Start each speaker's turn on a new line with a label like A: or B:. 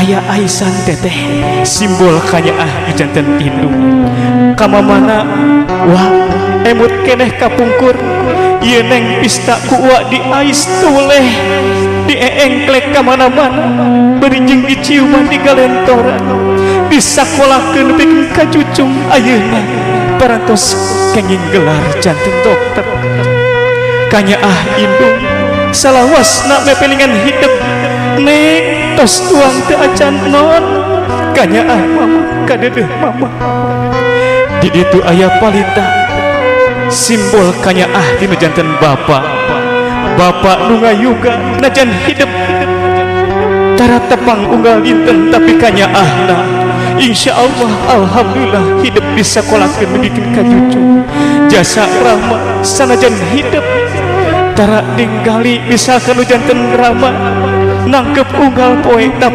A: Aya aisan teteh, simbol kanyaah nu janten indung. Ka mamana, Wa, emut keneh kapungkur ieu Neng Pista ku Uwa diais tuleh, diengklek ka mana-mana, bari jeung diciuman, digalentoran, disakolakeun nepikeun ka cucung. Ayeuna parantos kenging gelar janten dokter. Kanyaah indung salawasna mepelingan hidep, Neng tos tuang teu acan non. Kanyaah mama, kadedeh mama. Di ditu aya palita, simbol kanyaah tinu janten bapa. Bapak nu ngayuga najan hidep tara tepang unggal dinten, tapi kanyaahna insya Allah, alhamdulillah, hidup disekolakeun bikin ka cucu. Jasa rama sanajan hidep tara ninggali, misalkan nu janten rama nangkep unggal poe, tapi